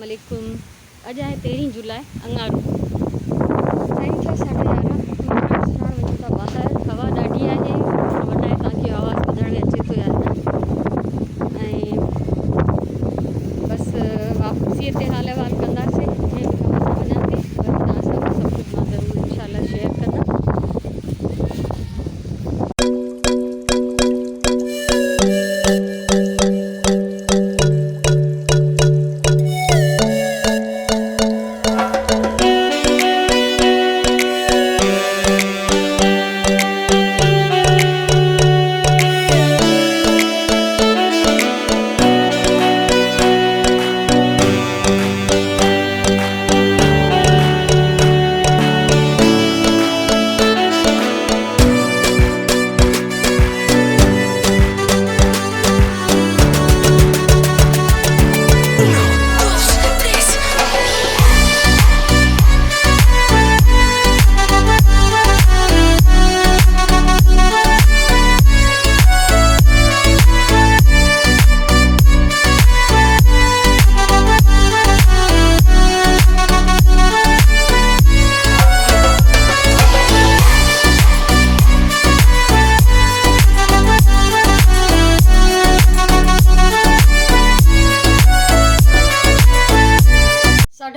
عليڪم اڄ آهي تيرهين جولاء اڱارو ٽائيم ٿيو 11:30. مان سراڻ وڃون ٿا ٻاهر. هوا ڏاڍي آهي، خبر ناهي توهان کي آواز ٻڌڻ ۾ اچي ٿو يا نه. ۽ بس واپسيء تي حال احوال ڪنداسين. جنهن به ڪم سان وڃان ٿي وري توهان سان سڀ ڪجهه مان ضرور انشاء الله شيئر ڪندم.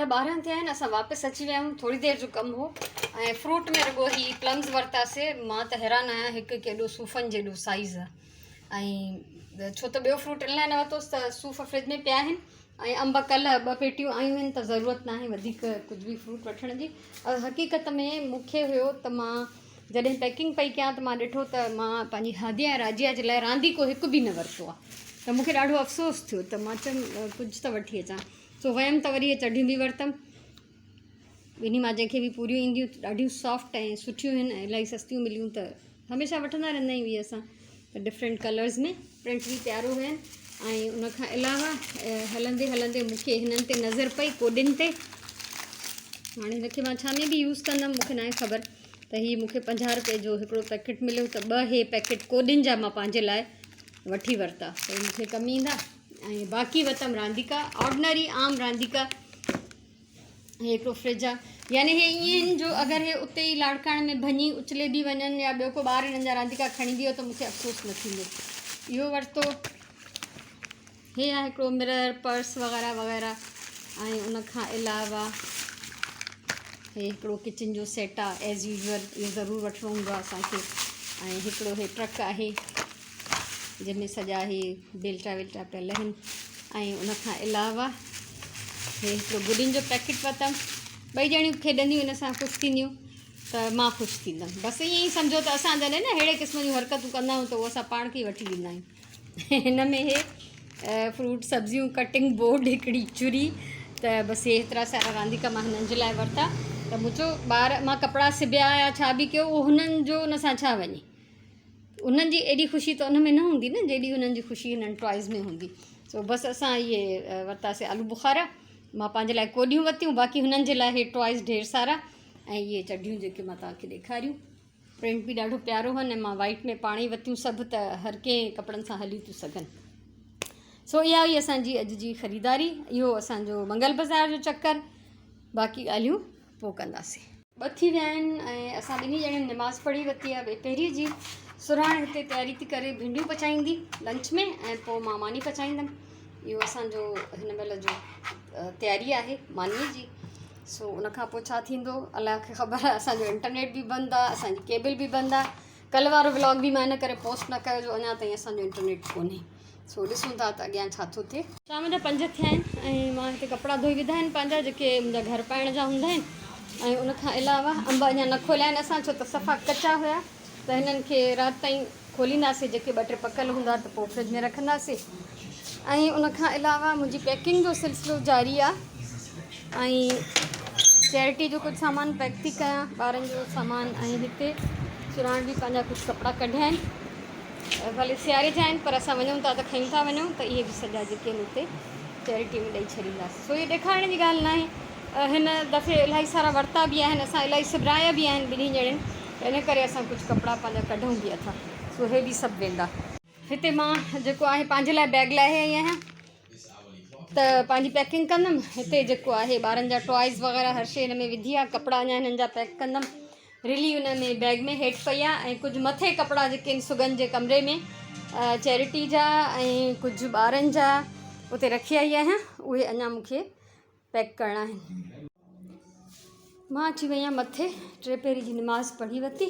12:30 ٿيا آهن، اسان واپس اچي ويا آهيون. ٿوري دير جو ڪم هو ۽ فروٽ ۾ رڳو هي پلمز ورتاسي. مان ته حيران آهيان، هڪ هڪ ايڏو صوفن جيڏو سائيز آهي. ۽ ڇو ته ٻيو فروٽ ان لاء نه ورتوس ته صوف فرج ۾ پيا آهن ۽ انب ڪلهه ٻه پيٽيون آيون آهن ته ضرورت ناهي وڌيڪ ڪجهه به فروٽ وٺڻ جي. حقيقت ۾ مون کي هيو ته مان جڏهن پيڪنگ پئي ڪيان ته مان ڏٺو ته مان پنهنجي هاديه ۽ راجيه جي لاء رانديڪو هڪ به نه ورتو آهي ته مون کي ڏاڍو افسوس ٿيو ته مان چيم ڪجهه ته وٺي اچان. سو ويم ته وري اهي چڍيون به ورتم. ٻنهي مان جنهن کي به پوريون اينديون ڏاڍيون سافٽ ۽ سٺيون آهن ۽ الاهي سستيون مليون ته هميشه وٺندا رهندا آهيون اهي اسان ته ڊفرنٽ ڪلرز ۾ پرنٽ به پيارو هين ۽ ان کان علاوه هلندي هلندي مون کي هنن تي نظر پئي ڪوڏين تي. هاڻي هن کي مان ڇا ۾ به يوز ڪندم مون کي ناهي خبر. ته هي مون کي 50 روپئي جو هڪڙو پيڪٽ مليو ته ٻه هي پيڪٽ ڪوڏين جا مان پنهنجي لاء وٺي ورتا ته هي مون کي ڪم ايندا. ۽ باقي وتم رانديڪا آرڊنري عام رانديڪا. هي هڪڙو فرج آ، يعني هي ائين آهن جو اگر هي اتي ئي لاڙڪاڻي ۾ ڀڃي اڇلي به وڃن يا ٻيو ڪو ٻار هنن جا رانديڪا کڻي به ويو ته مون کي افسوس نه ٿيندو. اهو ورتو. هي آهي هڪڙو مرر، پرس وغيره وغيره. ۽ ان کان علاوه هي هڪڙو ڪچن جو سيٽ آ، ايز يوزول اهو ضرور وٺڻو هوندو آ اسان کي. ۽ هڪڙو هي ٽرڪ آهي جنهن ۾ سڄا هي بيلٽا ويلٽا پيل آهن. ۽ ان کان علاوه هي هڪڙو گڏين جو پيڪٽ ورتم. ٻئي ڄڻيون کيڏنديون ان سان خوش ٿينديون ته مان خوش ٿيندم. بس ائين ئي سمجهو ته اسان جڏهن نه اهڙي قسم جون حرڪتون ڪندا آهيون ته اهو اسان پاڻ کي ئي وٺي ڏيندا آهيون. هن ۾ هي فروٽ سبزيون ڪٽنگ بورڊ هڪڙي چري ته بس هي هيترا سارا رانديڪا مان هنن جي لاء ورتا ته مون چيو ٻار مان ڪپڙا سبيا يا ڇا به ڪيو اهو هنن جو ان سان ڇا وڃي. انهن جي ايڏي خوشي ته ان ۾ نه هوندي نه جيڏي هنن جي خوشي هنن ٽوائز ۾ هوندي. سو بس اسان اهي ورتاسي آلو بخارا. مان پنهنجي لاء ڪوڏيون ورتيون باقي هنن جي لاء هي ٽوائز ڍير سارا ۽ اهي چڍيون جيڪي مان توهان کي ڏيکاريون. پرنٽ به ڏاڍو پيارو هن ۽ مان وائيٽ ۾ پاڻ ئي ورتيون سڀ ته هر ڪنهن ڪپڙن سان هلي ٿيون سگهن. سو اها هئي اسان جي اڄ جي خريداري. اهو اسان جو منگل بازار جو چڪر. باقي ڳالهيون پوء ڪنداسين. ٻه ٿي ويا آهن ۽ اسان ٻنهي ڄڻين نماز پڙهي ورتي آهي ٻيپهري جي. سرهاڻ هتي تياري ٿي ڪري ڀينڊيون پچائيندي لنچ ۾ ۽ پوء مان ماني پچائيندم. اهو اسان جو هن مهل جو تياري آهي مانيء جي. سو ان کان پوء ڇا ٿيندو الله کي خبر آهي. اسان جو انٽرنيٽ به بند آهي، اسان جي ڪيبل به بند آهي. ڪلهه وارو ولاگ به مان ان ڪري پوسٽ نه ڪيو جو اڃا تائين اسان جو انٽرنيٽ ڪونهي. سو ڏسون ٿا ته اڳيان ڇا ٿو ٿئي. شام جا 5 ٿيا آهن ۽ مان هتي ڪپڙا ڌوئي وڌا آهن پنهنجا جيڪي منهنجا گهر پائڻ جا هوندا آهن. ۽ ان کان علاوه انب اڃا نه کوليا آهن اسان ڇو ته صفا ڪچا هيا ته هنن کي رات تائين کولينداسين جيڪي ٻه ٽي پڪل هوندا ته پوء فرج ۾ رکنداسين. ۽ ان کان علاوه منهنجي پيڪنگ جو سلسلو جاري آهي ۽ چيرٽي جو ڪجهه سامان پيڪ ٿي ڪيان ٻارن جو سامان. ۽ هتي سرهاڻ به پنهنجا ڪجهه ڪپڙا ڪڍيا آهن ڀلي سياري جا آهن پر اسان وڃون ٿا ته کڻي ٿا وڃون ته اهي به سڄا جيڪي آهن اتي چيرٽي ۾ ڏئي ڇڏينداسين. سو اهو ڏيکارڻ جي ڳالهه ناهي. هن دفعي الاهي سارا ورتا به آهن اسان، الاهي سبرايا به آهن ٻنهي ڄڻين ته ان ڪري اسان ڪجهه ڪپڙا پنهنجا ڪڍون به اٿا. سو هي به سڀ ويندا. هتي مان جيڪو آهي پنهنجي لاء بيگ لاهي آئي آهيان. ته پنهنجي پيڪنگ ڪندم. هتي جيڪو آهي ٻارن جا ٽوائز وغيره هر شيء هن ۾ وڌي آهي. ڪپڙا اڃا هنن جا پيڪ ڪندم. رلي ان ۾ بيگ ۾ هيٺ پئي آهي ۽ ڪجهه مٿي ڪپڙا جيڪي آهن سگن جي ڪمري ۾ چيرٽي جا ۽ ڪجهه ٻارن جا اتي رکي آئي آهيان اهي اڃا مون کي پيڪ ڪرڻا آهن. مان اچي وئي آهيان مٿي ٽي پهري جي نماز پڙهي ورتي.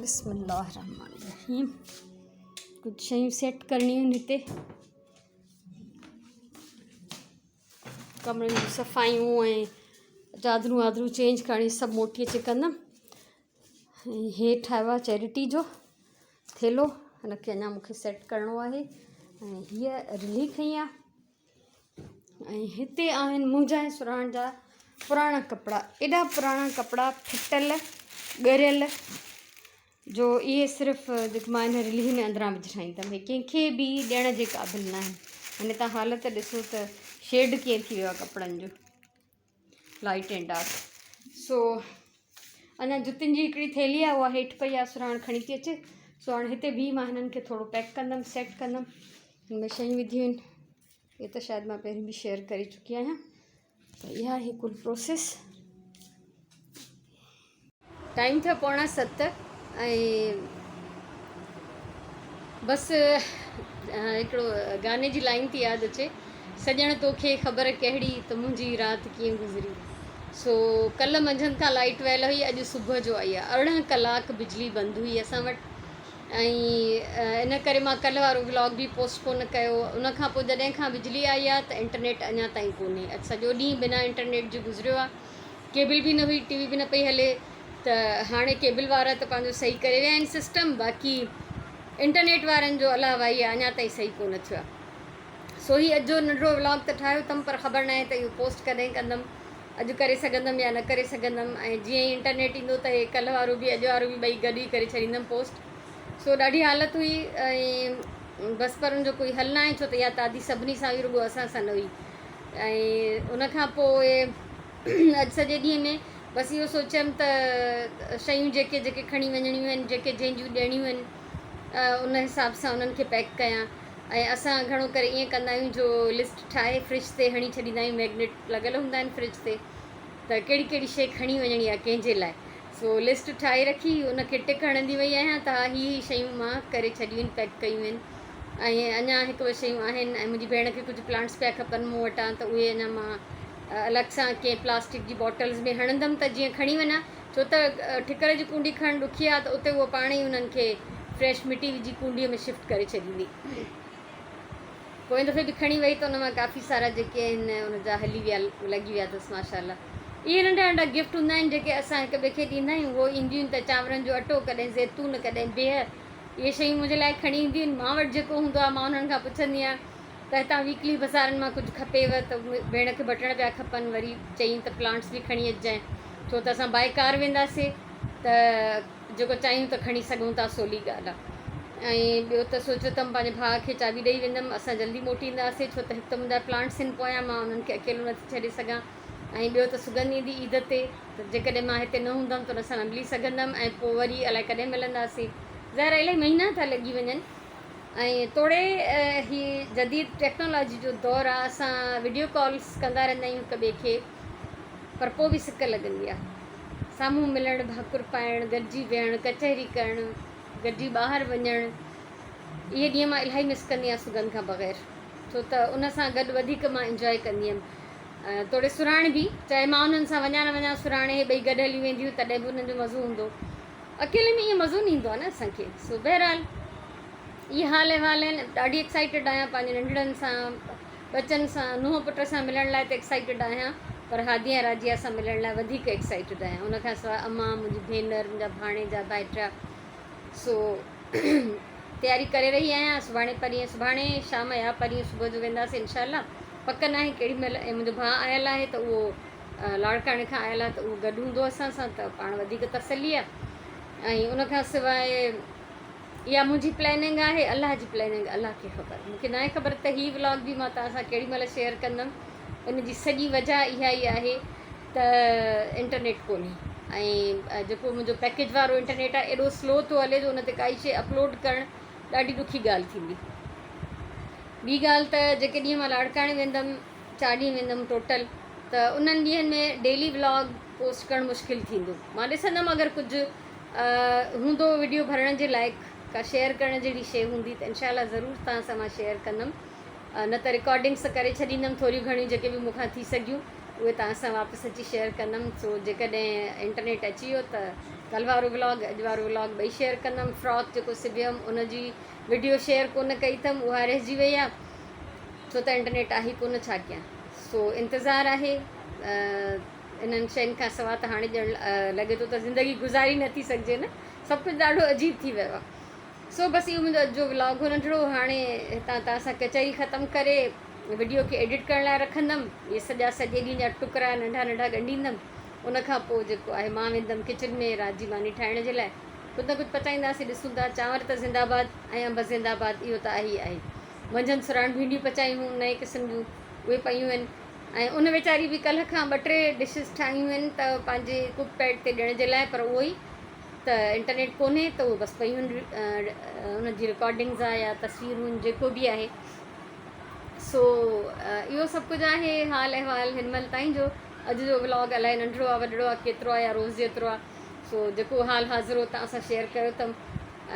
بسم الله الرحمن الرحيم ڪجهه شيون سيٽ ڪرڻيون آهن هتي. ڪمرن جون صفايون ۽ چادرون وادرون چينج ڪرڻي سڀ موٽي اچي ڪندم ۽ هي ٺاهيو آهي چيرٽي جو ٿيلهو هن کي اڃا مونکي سيٽ ڪرڻو آهي ۽ هيء رلي کنئي آهي ۽ هتي آهن منهنجا ۽ سرهاڻ جا پراڻا ڪپڙا ايڏا پراڻا ڪپڙا ڦٽل ڳريل جو اهي صرف جيڪو مان هن رلهي ۾ اندران وجهرائيندم هي ڪنهن کي به ڏيڻ جي قابل نه آهن هن تان حالت ڏسو ته شيڊ ڪيئن ٿي ويو آهي ڪپڙن جو لائٽ اينڊ ڊارڪ سو اڃا جتين جي هڪڙي ٿيلهي آهي اها هيٺ پئي آهي سرهاڻ کڻي ٿي اچي سو هاڻي هتي بيهي مان هنن کي ٿورو پيڪ ڪندم سيٽ ڪندم هن ۾ شيون وڌيون آهن هي ته شايد مان پهرين به شيئر ڪري چڪي آهيان ته اها آهي ڪل پروسيس. ٽائيم ٿيو 6:45 ۽ بس هڪڙو گاني جي لائن ٿي ياد اچي سڄڻ توکي خبر ڪهڙي ته منهنجي رات ڪيئن گذري سو ڪلهه منجهند کان لائيٽ ويل هئي اڄ صبح جو آئي آهي 18 ڪلاڪ بجلي بند هئي اسان وٽ ۽ ان ڪري مان ڪلهه وارو ولاگ به پوسٽ ڪونه ڪيو ان کان پوء جڏهن کان بجلي آئي آهي ته انٽرنيٽ اڃا تائين ڪونهي اڄ سڄو ڏينهن بنا انٽرنيٽ جي گذريو آهي ڪيبل به نه هئي ٽي وي به نه پئي هلي ته هاڻي ڪيبل وارا ته پنهنجو صحيح ڪري ويا آهن سسٽم باقي انٽرنيٽ وارن جو الله وائي آهي اڃا تائين صحيح ڪونه ٿيو آهي سو هي اڄ جو ننڍڙو ولاگ ته ٺاهيو اٿم پر خبر ناهي ته اهو پوسٽ ڪڏهن ڪندم اڄ ڪري سگهندم يا نه ڪري سگهندم ۽ جيئن ئي انٽرنيٽ ايندو ته هي ڪلهه وارو به اڄ وارو به ٻئي گڏ ئي ڪري ڇڏيندم پوسٽ سو ڏاڍي حالت هئي ۽ بس پر ان جو ڪوئي حل ناهي ڇو ته اها تعدي سڀني سان هئي رڳو اسان سان نه هئي ۽ ان کان پوء اڄ سڄي ڏينهن ۾ بس اهو سوچيم ته شيون جيڪي جيڪي کڻي وڃڻيون آهن جيڪي جنهن جون ڏيڻيون آهن ان حساب سان انهن کي پيڪ ڪيان ۽ اسان گهڻو ڪري ائين ڪندا آهيون جو لسٽ ٺاهي فرج تي هڻي ڇڏيندا آهيون ميگنيٽ لڳل هوندا آهن فرج تي ته ڪهڙي ڪهڙي شيء کڻي وڃڻي آهي ڪنهن جي لاء سو لسٽ ٺاهي رکي ان کي ٽڪ هڻندي وئي آهيان ته ها هي هي شيون مان ڪري ڇڏيون آهن پيڪ ڪيون آهن ۽ اڃا هڪ ٻه شيون آهن ۽ منهنجي ڀيڻ کي ڪجهه پلانٽس پيا کپن مون وٽان ته اهي اڃا مان الڳ سان ڪنهن پلاسٽڪ جي باٽلز ۾ هڻندم ته جيئن کڻي وڃان ڇو ته ٺڪر جي ڪونڊي کڻڻ ڏکي آهي ته اتي اهو پاڻ ئي انهن کي فريش مٽي وجهي ڪونڊيء ۾ شفٽ ڪري ڇڏيندي. پوئين دفعي به کڻي وئي ته ان مان ڪافي سارا جيڪي آهن ان جا هلي ويا لڳي ويا اٿس ماشاء الله. اهي ننڍا ننڍا گفٽ هوندا آهن جيڪي اسان هڪ ٻئي کي ڏيندا آهيون. هو اينديون آهن ته چانورن جو اٽو ڪڏهن زيتون ڪڏهن بيهه اهي شيون منهنجي لاء کڻي اينديون آهن. مان وٽ جيڪو هوندو آهي مان انهن کان پڇندي آهيان ته هتان ويڪلي بزارن مان ڪجهه کپيو ته ڀيڻ کي بٽڻ پيا کپن وري چيائين ته پلانٽس به کڻي اچجانء ڇو ته اسان باء ڪار وينداسي ته جيڪو چاهيون ته کڻي سگهون ٿا سولي ڳالهه آهي ۽ ٻيو ته سوچيو اٿم پنهنجي ڀاء کي چاٻي ڏئي ويندم اسان جلدي موٽي اينداسي ڇو ته هڪ ته منهنجا پلانٽس آهن پويان مان انهن کي اڪيلو نٿي ڇڏي سگهان ۽ ٻيو ته سڳنڌ ايندي عيد تي ته جيڪڏهن مان هتي نه هوندم ته ان سان نه ملي سگهندم ۽ پوء وري الائي ڪڏهن ملنداسي ظاهر آهي الائي مهينا ٿا لڳي وڃن ۽ توڙي هي جديد ٽيڪنالاجي جو دور آ اسان وڊيو ڪالز ڪندا رهندا آهيون هڪ ٻئي کي پر پوء به سڪ لڳندي آ سامهون ملڻ ڀاڪر پائڻ گڏجي ويهڻ ڪچهري ڪرڻ گڏجي ٻاهر وڃڻ اهي ڏينهن مان الاهي مس ڪندي آهيان سڳنڌ کان بغير ڇو ته ان سان گڏ وڌيڪ مان انجواء ڪندي هيم توڙي سرهاڻ به چاهي مان انهن سان وڃان نه وڃان سرهاڻي هي ٻئي گڏ هليون وينديون تڏهن به انهن جو مزو هوندو اڪيلي ۾ ائين مزو نه ايندو آهي نه اسان کي سو بهرحال اهي حال احوال آهن ڏاڍي ايڪسائيٽيڊ آهيان پنهنجي ننڍڙن سان ٻچن سان نونهن پٽ سان ملڻ لاء ته ايڪسائيٽيڊ آهيان پر هادي ۽ راجيا سان ملڻ لاء وڌيڪ ايڪسائيٽيڊ آهيان ان کان سواء امان منهنجي ڀينر منهنجا ڀاڻيجا ڀائٽيا سو تياري ڪري رهي آهيان سڀاڻي پرينء سڀاڻي شام يا پرينء صبح جو وينداسين انشاء الله پڪ ناهي ڪهڙي مهل ۽ منهنجو ڀاء آيل آهي ته اهو لاڙڪاڻي کان آيل آهي ته اهو گڏ هوندو اسان سان ته پاڻ وڌيڪ تسلي آهي ۽ ان کان سواء اها منهنجي پلاننگ آهي الله جي پلاننگ الله کي خبر مون کي ناهي خبر ته هي ولاگ به مان توهان سان ڪهڙي مهل شيئر ڪندم ان جي سڄي وجه اها ئي آهي ته انٽرنيٽ ڪونهي ۽ جيڪو منهنجو پيڪيج وارو انٽرنيٽ آهي ايڏو سلو ٿو هلي جو ان تي ڪائي شي اپلوڊ ڪرڻ ڏاڍي ڏکي ڳالهه ٿيندي. ٻي ڳالهه ته جيڪي ڏينهن مان لاڙڪاڻي ويندم چار ڏينهن ويندم ٽوٽل ته انهن ڏينهن ۾ ڊيلي ولاگ پوسٽ ڪرڻ مشڪل ٿيندو. مان ڏسندم اگر ڪجهه هوندو وڊيو ڀرڻ جي لائق ڪا شيئر ڪرڻ جهڙي شيء هوندي ته انشاء الله ضرور توهان سان مان شيئر ڪندم نه ته رڪارڊنگس ته ڪري ڇڏيندم ٿوريون گهڻيون جيڪي به مون کان ٿي سگهيون اهي توهان سان واپس اچي شيئر ڪندم سو جيڪڏهن انٽرنيٽ اچي ويو ته ڪلهه وارو ولاگ اڄ وارو ولاگ ٻئي شيئر ڪندم فراڪ جيڪو سبيم ان جي وڊيو شيئر ڪونه ڪئي اٿم اها رهجي وئي آهي ڇو ته انٽرنيٽ آهي ڪونه ڇا ڪيان سو انتظار آهي انهن شين کان سوا ته هاڻي ڄڻ لڳي ٿو ته زندگي گذاري نه ٿي سگهجي نه سڀ ڪجهه ڏاڍو عجيب ٿي ويو آهي سو بس اهو منهنجو اڄ جو ولاگ هو ننڍڙو هاڻي هتان توهان سان ڪچهري ختم ڪري وڊيو کي ايڊٽ ڪرڻ لاء رکندم اهي سڄا سڄي ڏينهن جا ٽڪرا ننڍا ننڍا ڳنڍيندم ان کان پوء جيڪو آهي مان ويندم ڪچن ۾ رات جي ماني ٺاهڻ جي لاء ڪجهه نه ڪجهه پچائينداسين ڏسون ٿا چانور ته زنده آباد ۽ انب زنده آباد اهو ته آهي ئي آهي منجهند سراڻ ڀينڊيون پچايون هيون نئين قسم جون اهي پيون آهن ۽ ان ويچاري به ڪلهه کان ٻه ٽي ڊشز ٺاهيون آهن ته پنهنجي ڪڪ پيڊ تي ڏيڻ جي لاء پر اهو ئي ته انٽرنيٽ ڪونهي ته اهي بس پيون آهن ان جي رڪارڊنگز آهي يا تصويرون جيڪو به آهي سو اهو سڀ ڪجهه آهي حال احوال هن مهل تائين جو اڄ جو ولاگ الائي ننڍڙو آهي وڏڙو آهي ڪيترو آهي يا روز جيترو آهي سو جيڪو حال حاضر هو توهان سان شيئر ڪيو اٿم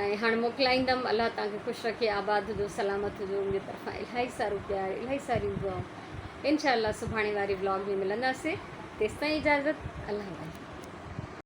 ۽ هاڻ موڪلائيندم الله توهان کي خوش رکي آباد هجو سلامت هجو منهنجي طرفان الاهي سارو پيار الاهي ساريون دعائون انشاء الله سڀاڻي واري ولاگ ۾ ملنداسي تيستائين اجازت الله حافظ.